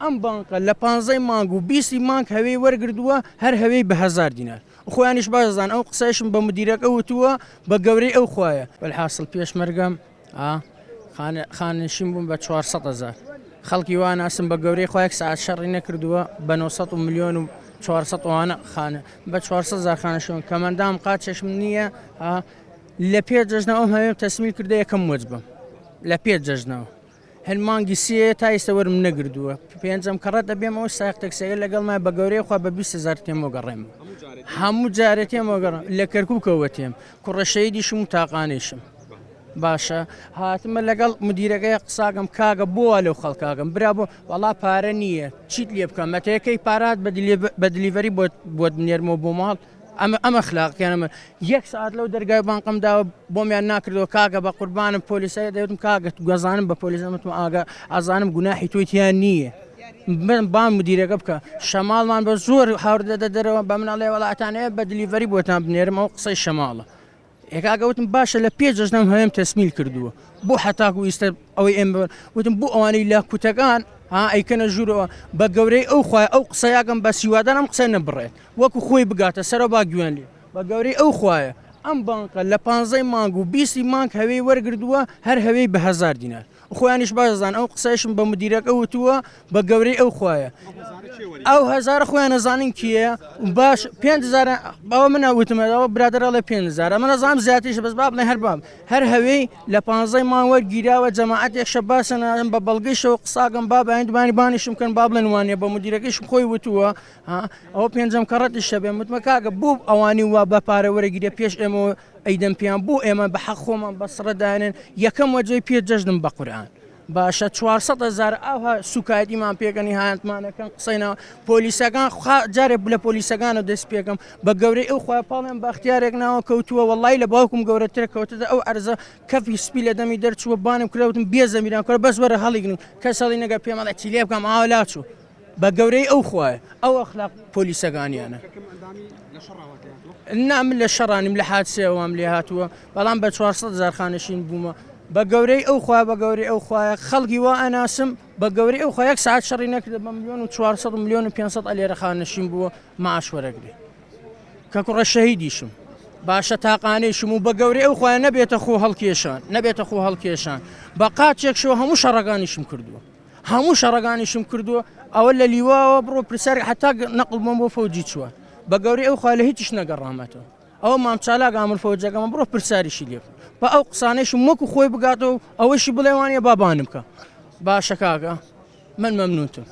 ئەم بانقە لە پانزەی مانگ و بیستی مانگ هەوێی وەرگردووە هەر هەوێی بە هەزار دینار خۆیانیش باش دەزانن ئەو قسەیشم بە مدیرەکە وتووە بە گەورەی ئەو خوایە. وەلحاسڵ پێشمەرگەم ئا خانە خانەنشین بووم بە 400 هەزار خەڵکی وا ناسم بە گەورەی خوا یەک سەعات شەڕی نەکردووە بە 900 و ملیۆن و 400 ئەوانە خانە بە 400 هەزار خانەشێن کەمەندام قاچێشم نییە ئا لە پێش جەژنەوە ئەم هەوێم تەسمیل کردە یەکەم وەجبم لە پێش جەژنەوە هەر مانگی سێیە تا ئیستە وەرم نەگردووە پێنجەم کەڕەت ئەبێمەوە سایەق تەکسیەکە لەگەڵما بە گەورەی خوا بە 20 هەزار تێمەوە گەڕێمەوە هەموو جارێ تێمەوە گەڕم لە کەرکووکەوە تێم کوڕە شەیدیشم و تاقانەیشم باشە هاتمە لەگەڵ مدیرەکەی قساگەم کاگە بۆ وا لەو خەڵکاگەم برا بۆ وەڵا پارە نییە چیت لێ بکەم مەتەکەی پارات بە دلیڤەری بۆت بۆت بنێرمەوە بۆ ماڵ ئەمە ئەمە خلاقیان ئەمە یەک سەعات لەو دەرگای بانقم داوە بۆمیان ناکردەوە کاکە بە قوربانم پۆلیسە دەوتم کاکە گەزانم بە پۆلیس وتم ئاگا ئازانم گوناحی تۆی تیا نییە من بان مدیرەکە بکە شەماڵمان بە زۆر هاوردە دە دەرەوە بە مناڵێ وڵاتانەیە بە دلیڤەری بۆتان بنێرم ئەو قسەی شەماڵە ئێکاکە وتم باشە لە پێ جەژنەم هەیەم تەسمیل کردووە بۆ حتاکو ئیستا ئەوەی ئێمە وتم بۆ ئەوانەی لە کوتەکان ها ئەیکەنە ژوورەوە بە گەورەی ئەو خوای ئەو قسەیاگەم بە سیوادان ئەم قسە نەبڕێت وەکو خۆی بگاتە سەرەوە با گوێیان لێ بە گەورەی ئەو خوایە ئەم بانقە لە پانزەی مانگ و بیستی مانگ هەوێی وەرگردووە هەر هەوێی بە هەزار دینار خۆیانیش باش دەزانن ئەو قسەیشم بە مدیرەکە وتووە بە گەورەی ئەو خوایە ئەو هەزارە خۆیان نەزانن کێیە باش 5000 ئەوە منە وتمە ئەوە برادەر ئەڵێ 5000 من ئەزانم زیاتریش بەس با بڵێن هەر بام هەر هەوێی لە پانزەی مانگ وەرگیراوە جەماعەتێک شەباسە نارم بە بەڵگەیشەوە قساگەم با بەیانی بانیشم کەن با بڵێن وانە بە مدیرەکەیشم خۆی وتووە ها ئەوە پێنجەم کەڕەتیش شەبێ متمە کاکە بۆ ئەوانی وا بە پارە وەرەگیرە پێش ئێمە ئەیدەم پێیان بۆ ئێمە بە حەق خۆمان بە سڕە دانێن یەکەم وەجەی پێ جەژنم بە قورئان باشە 400 هزار ئاها سوکایەتیمان پێکەنی هاانتمانەکەن قسەی ناوە پۆلیسەکان جارێ لە پۆلیسەکانە دەست پێکەم بە گەورەی ئەو خوا پاڵیان بەختیارێک ناوە کەوتووە وەڵی لە باوکم گەورەترە کەوتە ئەو ئەرزە کەفی سپی لە دەمی دەرچووە بانم کراوتم بێ زەمیران کورە بەس وەرە هەڵیگرن کەس هەڵی نەگە پێمەڵێ چی لێ بکەم ئاوا لاچوو بە گەورەی ئەو خوایە ئەو ئەخلاق پۆلیسەکانیانە. نا من لە شەڕانیم لە حادسەیە وام لێ هاتووە بەڵام بە 400 هزار خانەشین بوومە بە گەورەی ئەو خوا بە گەورەی ئەو خوایە خەڵکی وا ئەناسم بە گەورەی ئەو خوا یەک ساعت شەڕی نەکردە بە ملیۆن و 400 ملیۆن و 500 ئەلێرە خانەشین بووە معاش وەرەگرێ کە کوڕە شەهیدیشم باشە تاقانەیشم و بە گەورەی ئەو خوایە نەبێتە خۆ هەڵکێشان نەبێتە خۆ هەڵکێشان بە قاچێک شەوە هەموو شەڕەکانیشم کردووە هەموو شەڕەکانیشم کردووە ئەوە لە لیواوە بڕۆ پرسیار حتا نەقڵ بۆم بۆ فەوجی چووە بە گەورەی ئەو خوا لە هیچیش نەگەڕامەتەوە ئەوە مام چالاک ئامر فەوجەکەمە بڕۆ پرسیاریشی لێ بکە بە ئەو قسانەیشم وەکو خۆی بگاتەوە ئەوەشی بڵێ وانە با بانم بکە باشە کاکە من مەمنونتم.